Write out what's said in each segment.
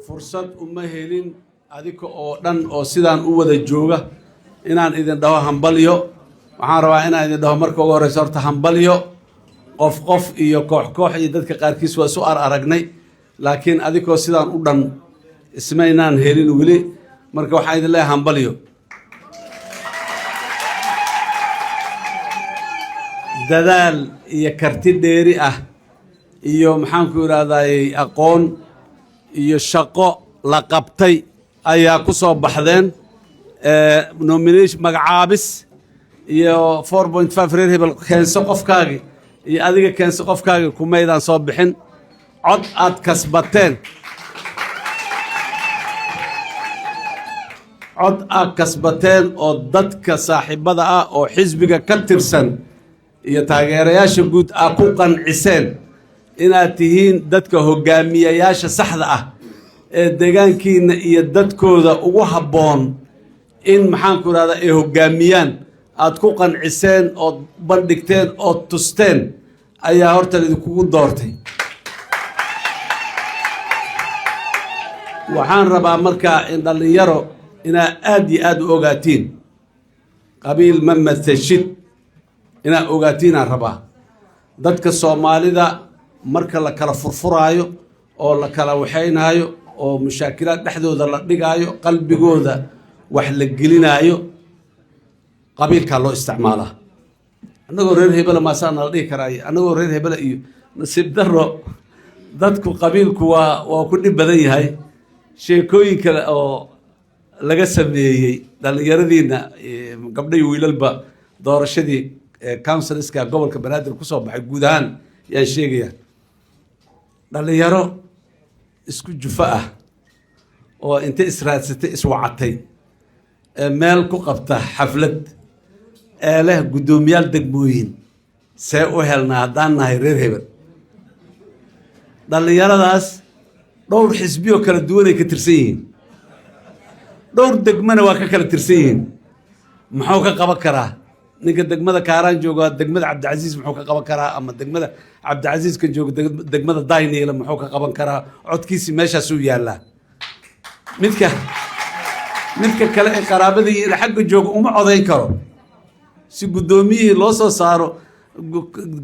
Fursad uma helin adika oo dhan oo sidaan u wada jooga inaan idin dhaho hambalyo. Waxaan rabaa inaan idin dhaho marka ugu horeysa horta hambalyo. Qof qof iyo koox koox iyo dadka qaarkiis waa isu aragnay, laakiin adikoo sidaan u dhan ismaynaan helin weli. Marka waxaan idin leeyahay hambalyo. Dadaal iyo karti dheeri ah iyo, maxaanku idhahdayey, aqoon iyo shaqo la qabtay ayaa ku soo baxdeen. Nomination, magacaabis iyo 4.5, reer hebel keenso qofkaagi iyo adiga keenso qofkaagi, kumaydaan soo bixin. Cod aad kasbateen, cod aad kasbateen oo dadka saaxiibada ah oo xisbiga ka tirsan iyo taageerayaasha guud aad ku qanciseen inaad tihiin dadka hogaamiyayaasha saxda ah ee deegaankiina iyo dadkooda ugu habboon in, maxaanku idhahdaa, ay hoggaamiyaan, aad ku qanciseen ood bandhigteen ood tusteen ayaa horta idinkugu doortay. Waxaan rabaa markaa in dhallinyaro inaa aad iyo aad u ogaatiin qabiil ma matashid, inaa ogaatiinaan rabaa. Dadka Soomaalida marka la kala furfuraayo oo la kala waxaynaayo oo mushaakilaad dhexdooda la dhigaayo, qalbigooda wax la gelinaayo, qabiilkaa loo isticmaalaa. Annagoo reer hebela maasaa nala dhihi karaayo, annagoo reer hebela iyo nasiib daro dadku qabiilku waa ku dhib badan yahay. Sheekooyin kale oo laga sameeyey dhallinyaradiina, gabdho iyo wiilalba, doorashadii councilska gobolka Banaadir kusoo baxay guud ahaan yaan sheegayaa. Dhallinyaro isku jufo ah oo inta israadsatay, iswacatay, ee meel ku qabta xaflad ee leh guddoomiyaal degmooyin see u helnaa haddaan nahay reer hebel. Dhallinyaradaas dhowr xisbiyoo kala duwanay ka tirsan yihiin, dhowr degmana waa ka kala tirsan yihiin. Muxuu ka qaban karaa ninka degmada Kaaraan jooga degmada Cabdicasiis? Muxuu ka qaban karaa? Ama degmada Cabdicasiis kan jooga degmada Dayniile muxuu ka qaban karaa? Codkiisi meeshaasuu yaallaa. Midka kale ee qaraabadii ila xagga jooga uma codayn karo. Si guddoomiyihii loo soo saaro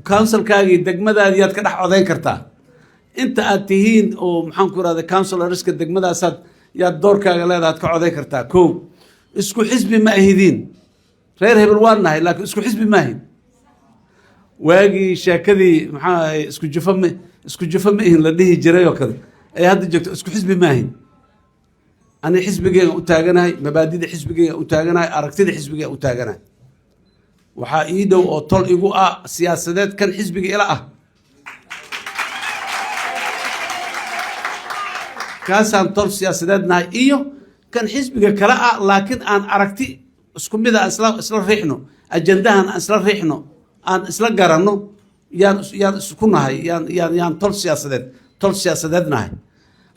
councilkaagii degmadaadii yaad ka dhex codayn kartaa inta aad tihiin oo, maxaan ku irahda, councilorska degmadaasaad yaad doorkaaga leedahay, ad ka codayn kartaa. Ko isku xisbi ma ahidiin. Reer hebel waan nahay, laakiin isku xisbi ma ahin. Waagii sheekadii maxaa ahay, isku jufo ma ihin la dhihi jiray oo kale ay hadda joogto. Isku xisbi ma ahin. Ani xisbigeyga u taaganahay, mabaadida xisbigeyga u taaganahay, aragtida xisbigeyga u taaganahay. Waxaa ii dhow oo tol igu ah siyaasadeed kan xisbiga ila ah, kaasaan tol siyaasadeed nahay, iyo kan xisbiga kale ah, laakiin aan aragti isku mid a isla riixno, ajandahan aan isla riixno, aan isla garanno, yaan isku nahay, yaan tol siyaasadeed nahay.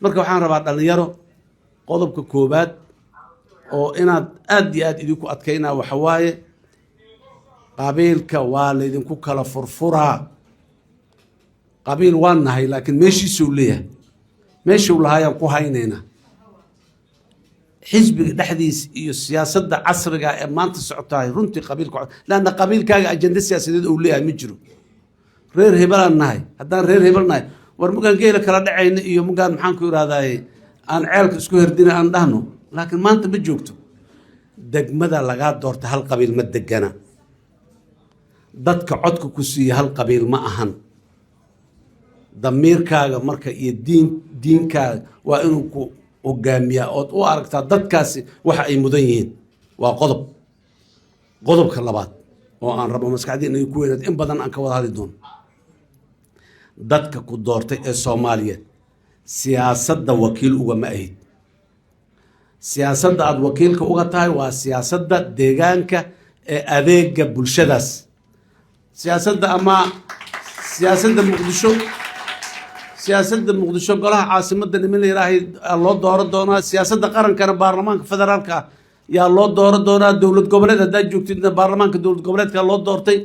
Marka waxaan rabaa dhallinyaro, qodobka koowaad oo inaad aad iyo aad idinku adkaynaa waxa waaye: qabiilka waa laydinku kala furfuraa. Qabiil waan nahay, laakiin meeshiisuu leeyahay, meeshuu lahaayaan ku haynaynaa. Xisbiga dhexdiis iyo siyaasadda casriga ee maanta socotahay runtii qabiilka, leanna qabiilkaaga ajenda siyaasadeed uu leeyahay ma jiro. Reer hebelaan nahay, haddaan reer hebel nahay, war mugaan geela kala dhacayna iyo mugaan, maxaan ku irahdaye, aan ceelka isku herdina aan dhahno, laakiin maanta ma joogto. Degmada lagaa doorta hal qabiil ma degana. Dadka codka ku siiya hal qabiil ma ahan. Damiirkaaga marka iyo diinkaaga waa inuu ku hogaamiyaa ood u aragtaa dadkaasi waxa ay mudan yihiin. Waa qodob. Qodobka labaad oo aan rabo maskaxdii inay ku weynaad, in badan aan ka wada hadli doono: dadka ku doortay ee Soomaaliyeed siyaasadda wakiil ugama ahid. Siyaasadda aada wakiilka uga tahay waa siyaasadda deegaanka ee adeega bulshadaas. Siyaasadda ama siyaasadda Muqdisho, siyaasadda Muqdisho golaha caasimadda niman la yidhaahay loo dooran doonaa. Siyaasadda qarankana baarlamaanka federaalka ah yaa loo dooran doonaa. Dowlad goboleed haddaad joogtidna baarlamaanka dowlad goboleedka loo doortay.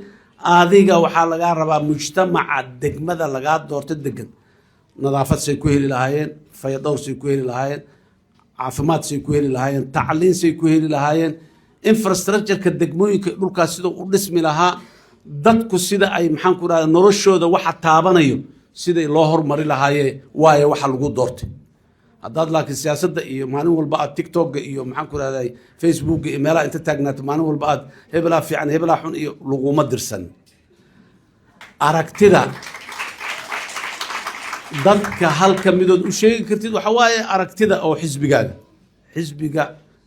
Adiga waxaa lagaa rabaa mujtamaca degmada lagaa doorta degan nadaafad say ku heli lahaayeen. Fayadhowr say ku heli lahaayeen, caafimaad say ku heli lahaayeen, tacliin say ku heli lahaayeen, infrastructure-ka degmooyinka dhulkaas siduu u dhismi lahaa, dadku sida ay, maxaan ku rahda, noloshooda waxa taabanayo siday loo hormari lahaayee, waayo waxa lagu doortay. Haddaad laakiin siyaasadda iyo maalin walba aad TikTok-a iyo, maxaan ku rahday, Facebooka iyo meelaha inta taagnaato, maalin walba aad hebelaa fiican, hebelaa xun iyo laguma dirsan. Aragtida dadka halka midood u sheegi kartid waxa waaye aragtida oo xisbigaaga. Xisbiga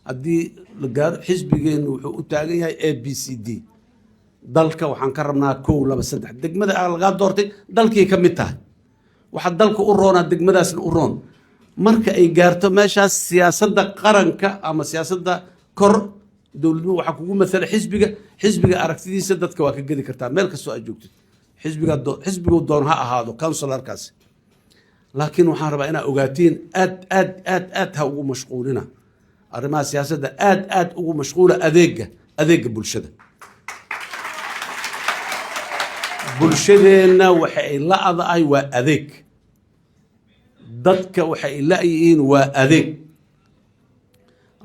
haddii la gaaro, xisbigeenu wuxuu u taagan yahay A B C D. Dalka waxaan ka rabnaa kow, laba, saddex. Degmada aa lagaa doortay dalkii ka mid tahay. Waxa dalka u roonaa degmadaasna u roon. Marka ay gaarto meeshaas, siyaasadda qaranka ama siyaasadda kor dowladnimo waxaa kugu matala xisbiga. Xisbiga aragtidiisa dadka waa ka gedi kartaa meel kastoo aad joogtid, xisbiga xisbigu doon ha ahaado, councilor-kaasi. Laakiin waxaan rabaa inaad ogaatiin, aad aad aad aad ha ugu mashquulina arrimaha siyaasadda, aad aad ugu mashquula adeega bulshada. Bulshadeenna waxa ay la-dahay waa adeeg. Dadka waxa ay la-yihiin waa adeeg.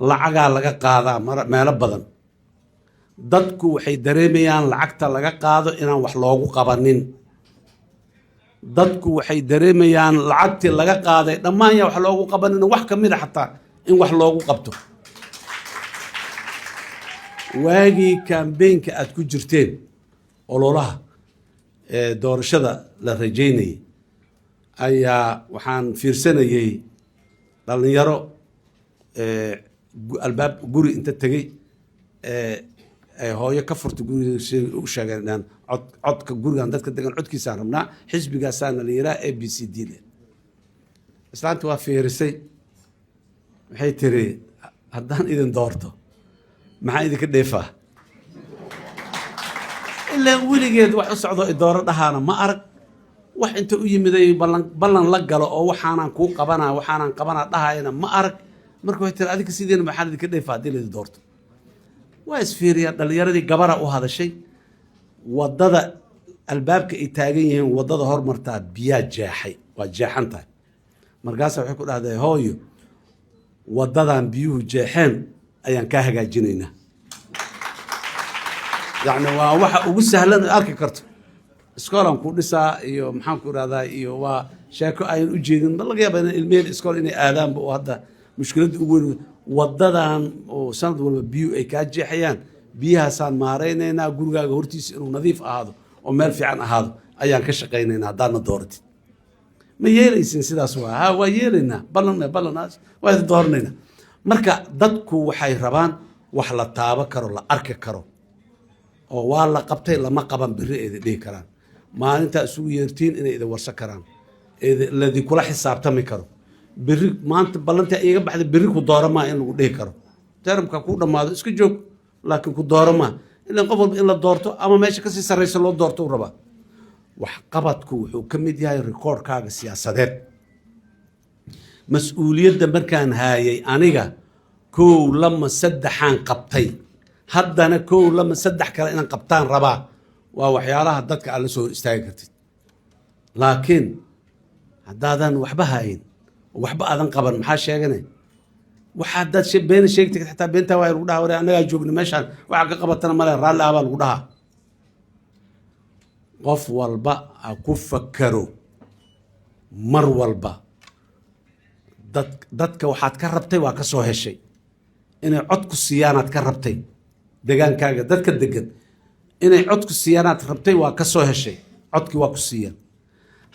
Lacagaa laga qaadaa meelo badan. Dadku waxay dareemayaan lacagta laga qaado inaan wax loogu qabanin. Dadku waxay dareemayaan lacagtii laga qaaday dhammaan yaa wax loogu qabanin, wax ka mid a xataa in wax loogu qabto. Waagii campaign-ka aad ku jirteen, ololaha ee doorashada la rajaynayay, ayaa waxaan fiirsanayey dhalinyaro albaab guri inta tegey, hooyo ka furtay guriga, si u sheegeen inaan cod, codka gurigan dadka degan codkiisaan rabnaa, xisbigaasaana la yiraa A B C D le. Islaanti waa fiirisay, waxay tiri, "Haddaan idin doorto maxaa idinka dheefaa?" Ilaa weligeed wax u socdo idooro dhahaana ma arag. Wax inta u yimiday ballan la galo oo waxaanaan kuu qabanaa, waxaanaan qabanaa dhahayana ma arag. Marka waxay tiri, "Adinka sidiina maxaan idinka dheefaa haddii laidin doorto?" Waa isfiiriyaan dhalinyaradii. Gabara u hadashay, waddada albaabka ay taagan yihiin, waddada hormartaa biyaa jeexay, waa jeexan tahay. Markaasa waxay ku dhahday, "Hooyo, waddadan biyuhu jeexeen ayaan kaa hagaajinaynaa." Yacni waa waxa ugu sahlan oo arki karto. Iskoolaan ku dhisaa iyo, maxaan ku irahdaa, iyo waa sheeko ayan u jeedin. Ma laga yaaba in ilmiheen iskool inay aadaanba oo hadda mushkiladda ugu weyn waddadan oo sanad walba biyuhu ay kaa jeexayaan, biyahaasaan maaraynaynaa, gurigaaga hortiisa inuu nadiif ahaado oo meel fiican ahaado ayaan ka shaqaynaynaa haddaadna dooratid. Ma yeelaysin sidaas? Waa ha, waa yeelaynaa, ballan ballanaas waa idin dooranaynaa. Marka dadku waxay rabaan wax la taabo karo, la arki karo, oo waa la qabtay, lama qaban beri ay idin dhihi karaan. Maalintaa isugu yeertiin inay idin warsan karaan, ladinkula xisaabtami karo. Berri maanta ballantii iiga baxday, berri ku dooro maa in lagu dhihi karo. Term-ka ku dhammaado iska joog, laakiin ku dooro maa. Ilan qof walba in la doorto ama meesha kasii sarraysa loo doorto u rabaa. Waxqabadku wuxuu ka mid yahay rikoorkaaga siyaasadeed. Mas-uuliyadda markaan haayay aniga, kow, lama, saddexaan qabtay. Haddana kow, lama, saddex kale inaan qabtaan rabaa. Waa waxyaalaha dadka aad la soo hor istaagi kartid. Laakiin haddaadan waxba hayin, waxba aadan qaban, maxaa sheegane? Waxa haddaad beena sheegi tagtid, xataa beentaa waa lagu dhaha, "Ware, annagaa joogna meeshaan, waxa ka qabatana male, raalli ah," baa lagu dhahaa. Qof walba ha ku fakaro mar walba dadka waxaad ka rabtay waa ka soo heshay. Inay cod ku siiyaanaad ka rabtay degaankaaga, dadka degan inay cod ku siiyaanaad rabtay, waa ka soo heshay, codkii waa ku siiyaan.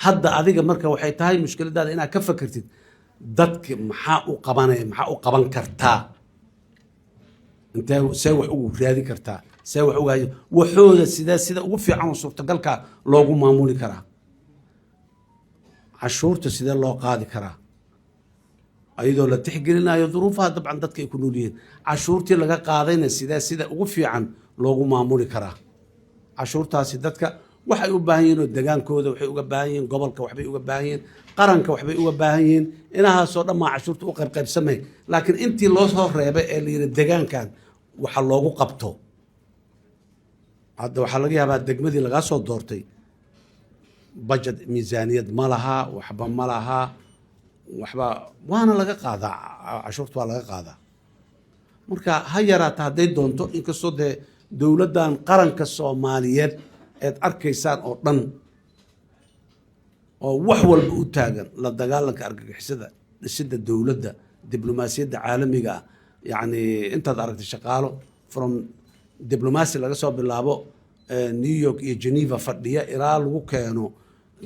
Hadda adiga marka waxay tahay mushkiladaada inaad ka fakertid dadka maxaa u qabanaya, maxaa u qaban kartaa, intee, see wax ugu raadi kartaa, see wax uga waxooda, sidee sida ugu fiican oo suurtagalka loogu maamuli karaa, cashuurta sidee loo qaadi karaa, ayadoo la tixgelinayo duruufaha dabcan dadka ay ku nool yihiin. Cashuurtii laga qaadayna sidee sida ugu fiican loogu maamuli karaa cashuurtaasi? Dadka waxay u baahan yihiin oo degaankooda waxay uga baahan yihiin, gobolka waxbay uga baahan yihiin, qaranka waxbay uga baahan yihiin. Inahaasoo dhan maa cashuurta u qaybqaybsamay. Laakiin intii loo soo reebay ee la yidhi degaankan waxa loogu qabto, hadda waxaa laga yaabaa degmadii lagaa soo doortay budget, miisaaniyad ma laha, waxba ma laha. Waxbaa waana laga qaadaa, cashuurta waa laga qaadaa. Marka ha yaraata hadday doonto, inkastoo dee dowladdan qaranka Soomaaliyeed eed arkaysaan oo dhan oo wax walba u taagan la dagaalanka argagixisada, dhisidda dowladda, diblomaasiyadda caalamiga ah, yacni intaad aragtay shaqaalo from diblomacy laga soo bilaabo New York iyo Geneva fadhiya ilaa lagu keeno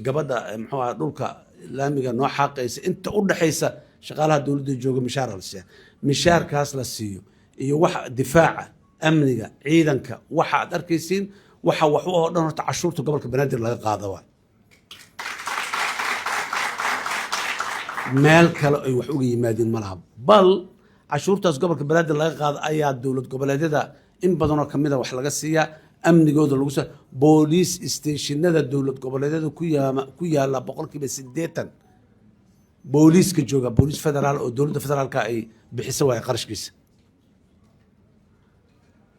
gabadha muxuu aha dhulka laamiga noo xaaqaysa, inta u dhaxaysa shaqaalaha dowladda jooga mishaara la siiya. Mishaarkaas la siiyo iyo waxa difaaca, amniga, ciidanka, waxa aad arkaysiin, waxa wax oo dhan horta cashuurta gobolka Banaadir laga qaada waay. Meel kale ay wax uga yimaadeen ma laha. Bal cashuurtaas gobolka Banaadir laga qaado ayaa dowlad goboleedyada in badanoo kamida wax laga siiyaa, amnigooda lagu sa booliis stationada dowlad goboleedyada ku yaala 80% booliiska jooga booliis federaal oo dowladda federaalka ay bixisa waayo qarashkiisa.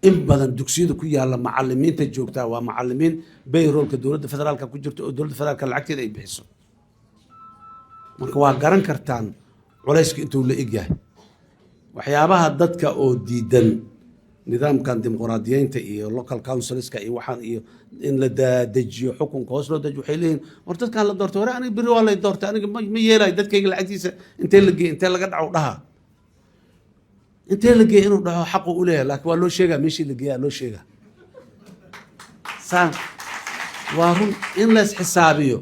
In badan dugsiyada ku yaala macalimiinta joogtaa waa macalimiin payrollka dowladda federaalka ku jirta oo dowladda federaalka lacagteeda ay bixiso. Marka waa garan kartaan culayska intuu la egyahay. Waxyaabaha dadka oo diidan nidaamkan dimuqraadiyeynta iyo local councilska iyo waxaan iyo in la dadejiyo xukunka hoos loo dejiyo, waxay leeyihin: "War dadkaan la doortay, hore aniga berri waa lay doortay, aniga ma yeelayo dadkayga lacagtiisa intee la geey, intee laga dhaco?" Dhaha intee la geey inuu dhaho xaqu u leeyahay, laakiin waa loo sheegaa meeshii la geeyaa loo sheegaa. Saan waa run in lees xisaabiyo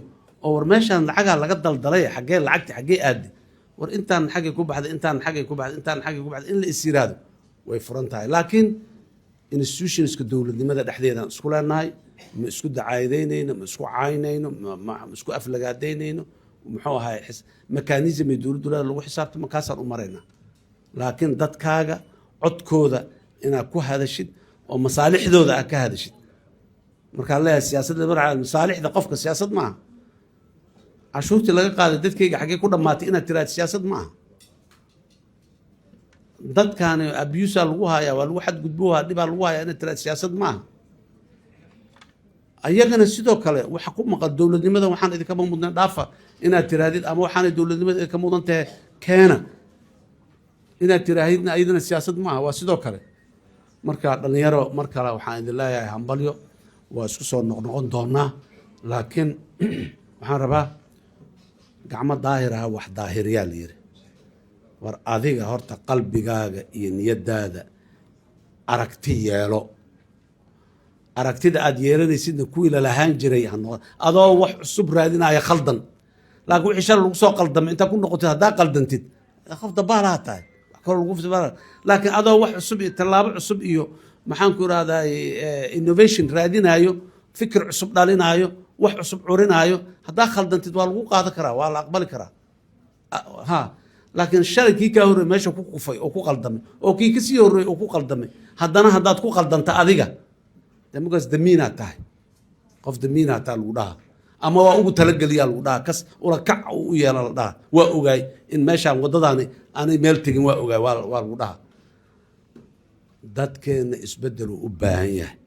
oo war meeshaan lacagaa laga daldalay, xaggee lacagti, xaggee aaday, war intaan xaggay ku baxday, intaan xaggay ku baxday, intaan xaggay ku baxday, in la is yiraahdo way furan tahay. Laakiin institutionska dowladnimada dhexdeedaan isku leenahay, ma isku dacaayadaynayno, ma isku caynayno, ma isku aflagaadaynayno. Muxuu ahay mechanism ay dowladdu leeda lagu xisaabtamo, kaasaan u maraynaa. Laakiin dadkaaga codkooda inaad ku hadashid oo masaalixdooda aad ka hadashid, markaan leeyahay siyaasadda marca masaalixda qofka siyaasad maaha. Cashuurtii laga qaaday dadkayga xaggee ku dhammaatay inaad tiraad siyaasad maaha. Dadkaani abusa lagu hayaa, waa lagu xadgudboha, dhibaa lagu hayaa inaad tiraad siyaasad maaha. Ayagana sidoo kale waxa ku maqan dowladnimada waxaan idinkama mudnayn dhaafa inaad tirahdid, ama waxaanay dowladnimada idinka mudan tahay keena inaad tirahdidna ayadana siyaasad maaha, waa sidoo kale. Marka dhalinyaro, mar kale waxaan idin leeyahay hambalyo. Waa isku soo noqnoqon doonaa, laakiin waxaan rabaa gacmo daahir aha wax daahiriyaa la yiri. War adiga horta qalbigaaga iyo niyadaada aragti yeelo. Aragtida aada yeelanaysidna kuwii lalahaan jiray ha noqon adoo wax cusub raadinaya khaldan, laakiin wixii shalay lagu soo qaldamay intaa ku noqotid haddaa qaldantid, qof dabaalaha tahay, wax kaloo lagu, laakiin adoo wax cusub iyo tallaabo cusub iyo maxaan ku irahdaa innovation raadinaayo, fikir cusub dhalinaayo, wax cusub curinaayo, haddaa khaldantid waa lagu qaadan karaa, waa la aqbali karaa ha. Laakiin shalay kii kaa horrey meesha ku kufay oo ku qaldamay oo kii kasii horreeyey oo ku qaldamay, haddana haddaad ku qaldanta adiga dee markaas damiinaad tahay, qof damiinaad tahay lagu dhaha, ama waa ugu talageliyaa lagu dhaha, kas ula kac u yeela la dhaha, waa ogaay in meeshaan waddadaani aanay meel tegin, waa ogaay waa lagu dhaha. Dadkeenna isbeddeluu u baahan yahay.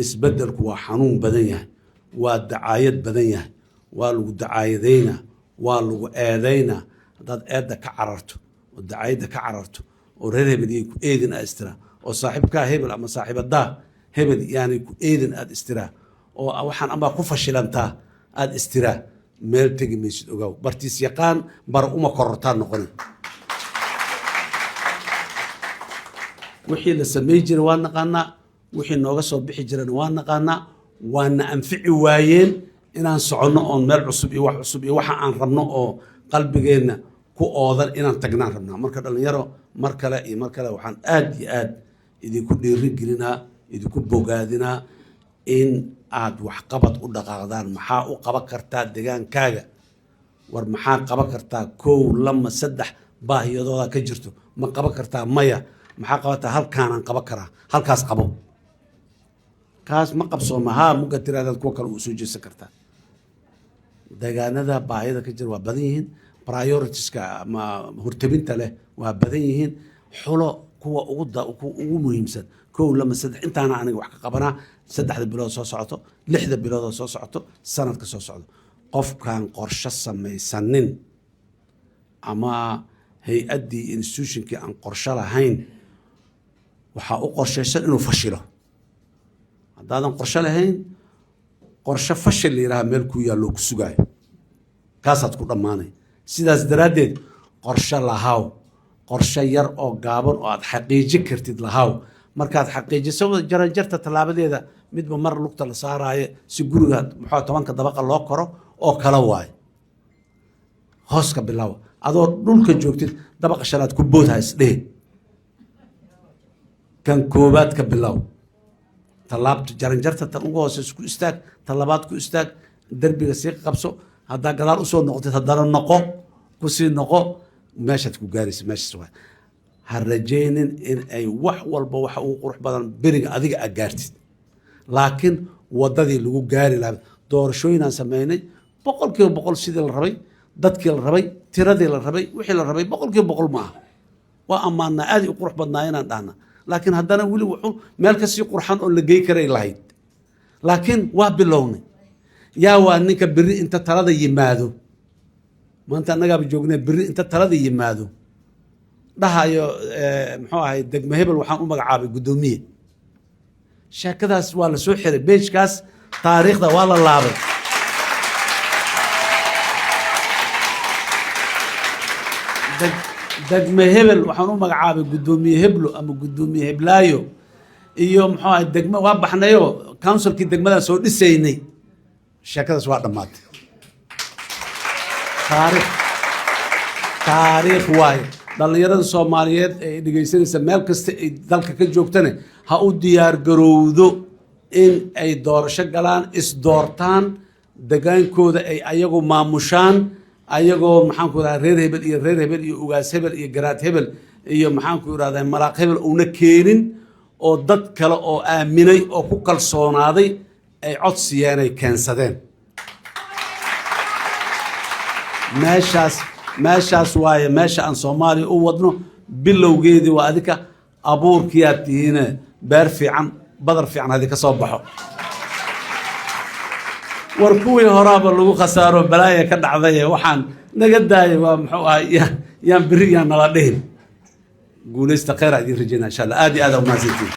Isbeddelku waa xanuun badan yahay, waa dacaayad badan yahay, waa lagu dacaayadaynaa, waa lagu eedaynaa. Haddaad eedda ka cararto oo dacaayadda ka cararto oo reer hebel yay ku eedin aad istiraa, oo saaxiibkaa hebel ama saaxiibadaa hebel yaanay ku eedin aad istiraa, oo waxaan amaa ku fashilantaa aad istiraa, meel tegi maysid. Ogaaw, bartiis yaqaan bar uma korortaa noqoni. Wixii la samey jiray waa naqaanaa, wixii nooga soo bixi jirana waa naqaanaa, waana anfici waayeen. Inaan soconno oon meel cusub iyo wax cusub iyo waxa aan rabno oo qalbigeenna ku oodan inaan tagnaan rabnaa. Marka dhalinyaro, mar kale iyo mar kale waxaan aad iyo aad idinku dhiirigelinaa, idinku bogaadinaa in aad waxqabad u dhaqaaqdaan. Maxaa u qaban kartaa degaankaaga? War maxaa qaban kartaa? Kow, lama, saddex baahiyadooda ka jirto, ma qaban kartaa? Maya. Maxaa qabataa? Halkaanaan qaban karaa, halkaas qabo. Kaas ma qabsooma haa muga tiraadaad kuwa kale u soo jeesan kartaa. Deegaanada baahida ka jira waa badan yihiin, prioritiska ama hortabinta leh waa badan yihiin. Xulo kuwa kuwa ugu muhiimsan, kow, lama, saddex, intaana aniga wax ka qabanaa 3da bilood soo socoto, 6da bilood oo soo socoto, sanadka soo socdo. Qofkaan qorshe samaysanin Ama hay-addii, institutionkii aan qorshe lahayn, waxaa u qorshaysan inuu fashilo. Haddaadan qorshe lahayn, qorshe fashil la yidhaha meel kuu yaalloo ku sugaayo, kaasaad ku dhammaanay. Sidaas daraaddeed, qorshe lahaw, qorshe yar oo gaaban oo aad xaqiijin kartid lahaw. Markaad xaqiijiso, jaranjarta tallaabadeeda midba mar lugta la saaraayo si guriga muxuu 10-ka dabaqa loo koro oo kala waayo. Hoos ka bilow. Adoo dhulka joogtid dabaqa shanaad ku boodha isdhehe. Kan koowaad ka bilow. Tallaabta jaranjarta tan ugu hooseysa ku istaag, tan labaad ku istaag, derbiga sii qabso. Haddaa gadaal usoo noqotid, haddana noqo, kusii noqo, meeshaad ku gaaraysa meeshaas waay. Ha rajaynin in ay wax walba waxa ugu qurux badan beriga adiga aad gaartid, laakiin waddadii lagu gaari lahaa. Doorashooyinaan sameynay 100% sidii la rabay, dadkii la rabay, tiradii la rabay, wixii la rabay 100% ma aha. Waa ammaannaa, aaday u qurux badnaa inaan dhahna, laakiin haddana weli wuxuu meel kasii qurxan oo la gey karay lahayd, laakiin waa bilownay. Yaa waa ninka berri inta talada yimaado? Maanta annagaaba joognay. Berri inta talada yimaado dhahayo, muxuu ahay, degmo hebel waxaan u magacaabay guddoomiye. Sheekadaas waa la soo xiray, page-kaas taariikhda waa la laabay. Degme hebel waxaan u magacaabay guddoomiye heblo ama guddoomiye heblaayo iyo muxuu ahay, degme waa baxnayo, councilkii degmadaan soo dhisaynay. Sheekadaas waa dhammaatay, taariikh, taariikh waaye. Dhallinyarada Soomaaliyeed ee dhegaysanaysa meel kasta ay dalka ka joogtane, ha u diyaar garowdo in ay doorasho galaan, isdoortaan, degaankooda ay ayagu maamushaan, ayagoo, maxaanku irahda, reer hebel iyo reer hebel iyo ugaas hebel iyo garaad hebel iyo, maxaanku irahda, malaaq hebel uuna keenin, oo dad kale oo aaminay oo ku kalsoonaaday ay cod siiyeen, ay keensadeen. Meeshaas, meeshaas waaye meesha aan Soomaaliya u wadno. Bilowgeedii waa adika, abuurkiyaad tihiine. Beer fiican, badar fiican hadi ka soo baxo. War kuwii horaaba lagu khasaaro, balaaya ka dhacdaye, waxaan naga daayay waa muxuu ahay, yaan beri yaan nala dhihin. Guulaysta, khayr aa idiin rajaynaa insha Allah. Aad iyo aad aa umahadsantiin.